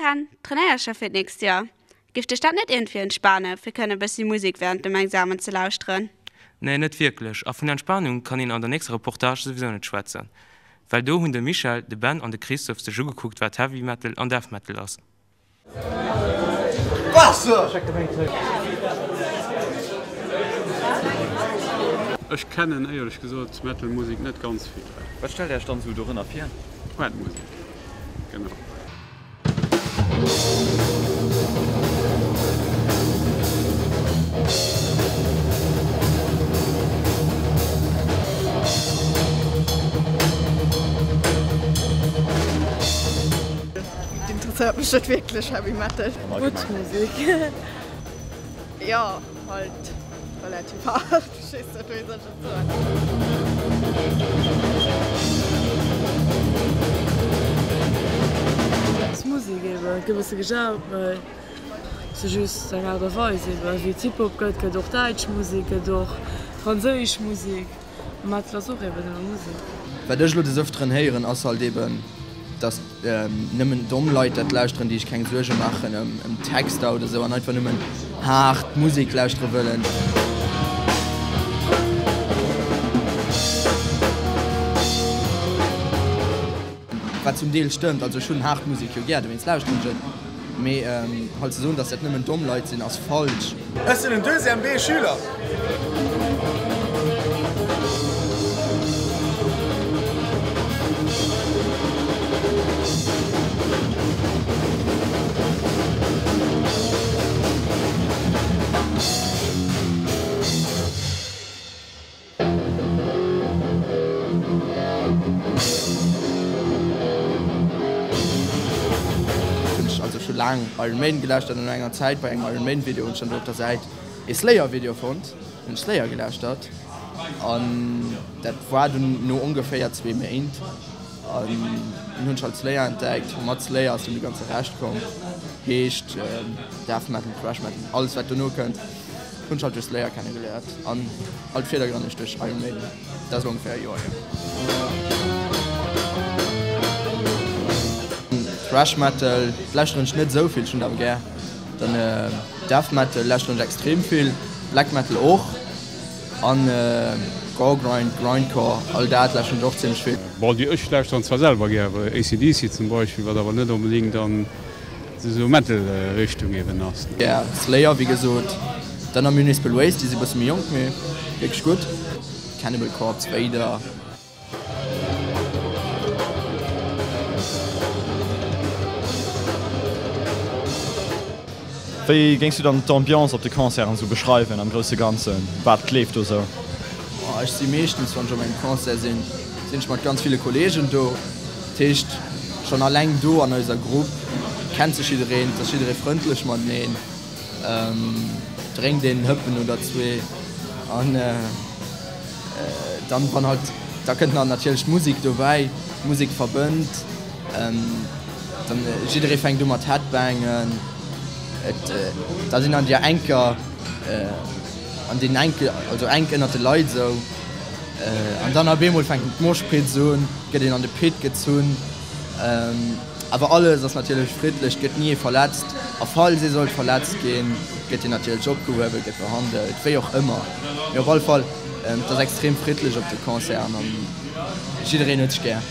Ken, trainéiers scho fir d'nächst Joer. Giff dech dat net iergendwéi entspanen, fir kënne bëssi Musek während dem Examen ze lauschteren? Nee, net wierklech. A vun Entspanung kann een an der nächster Reportage souwisou net schwätzen. Well do hunn de Michel, de Ben an de Christophe sech ugekuckt, wat Heavy Metal an Death Metal ass. Ech kennen éierlech gesot Metal Musek net ganz vill. Wat stellt Dir Iech dann esou dorënner vir? Haart Musek, genau. Interesséiert mech net wierklech Heavy Metal. Gutt Musek. Jo, halt relativ haart, ech weess net wéi soll ech et soen. Musek eben, et gëtt e bësse gejammt, mä se just eng Aart a Weis eben, wéi et Hip-Hop gëtt, gëtt och däitsch Musek, gëtt och franséisch Musek. Metal ass och eben nëmme Musek. Wat ech elo des Öfteren héieren ass halt eben, dass nëmmen domm Leit dat lauschteren, déi sech keng Suerge maachen ëm Texter oder sou an einfach nëmmen haart Musek lauschtere wëllen. Wat zum Deel stëmmt, also ech hunn haart Musek jo gär, dowéinst lauschteren ech et, mee halt ze soen, dass dat nëmmen domm Leit sinn, ass falsch. Ech sinn en Deuxième B Schüler. Hunn ech also scho laang Iron Maiden gelauschtert an no enger Zäit bei engem Iron Maiden Video hunn ech dann do op der Säit ee Slayer Video fonnt, hunn ech Slayer gelauschtert an dat war dunn no ongeféier zwee Méint an dunn hunn ech halt Slayer entdeckt. Mat Slayer ass dunn de ganze Rescht komm, heescht Death Metal, Thrash Metal, alles wat dono kënnt. Hunn ech halt duerch Slayer kennegeléiert an alt virdergrënneg duerch Iron Maiden. Dat ass elo ongeféier e Joer hier. Thrash Metal lauschteren ech net esou vill, ech hunn et awer gär. Dann Death Metal lauschteren ech extrem vill, Black Metal och an Goregrind, Grindcore, all dat lauschteren ech och zimmlech vill. Bon, déi ech lauschteren zwar selwer gär, AC/DC zum Beispill, wat awer net onbedingt an Esou Metal Richtung eben ass. Yeah, Slayer wéi gesot, dann nach Municipal Waste, déi si bësse méi jonk, mee wierklech gutt, Cannibal Corpse, Vader. Wéi géings du dann d'Ambiance op de Concerten esou beschreiwen am grousse Ganzen? Wat leeft do sou? Ech si meeschtens, wann ech op engem Concert sinn, sinn ech mat ganz ville Kolleegen do. Dat heescht, schonn alleng do an eiser Grupp kennt sech jiddereen, et ass jidderee frëndlech mateneen, drénkt een Hëppen oder zwee an dann, wann halt, da kënnt nach natierlech d'Musek dobäi, d'Musek verbënnt, dann jidderee fänkt u mat Headbangen, et, da sinn dann déi enker an deenen enke, also enk ënnert de Leit esou. An dann op eemol fänken d'Moshpits un, gëtt een an de Pit gezunn. Awer alles ass natierlech friddlech, et gëtt ni ee verletzt. A falls ee sollt verletzt ginn, gëtt hien natierlech opgehuewen, gëtt behandelt, wéi och ëmmer. Mee op alle Fall, et ass extrem friddlech op de Concerten an jiddereen huet sech gär.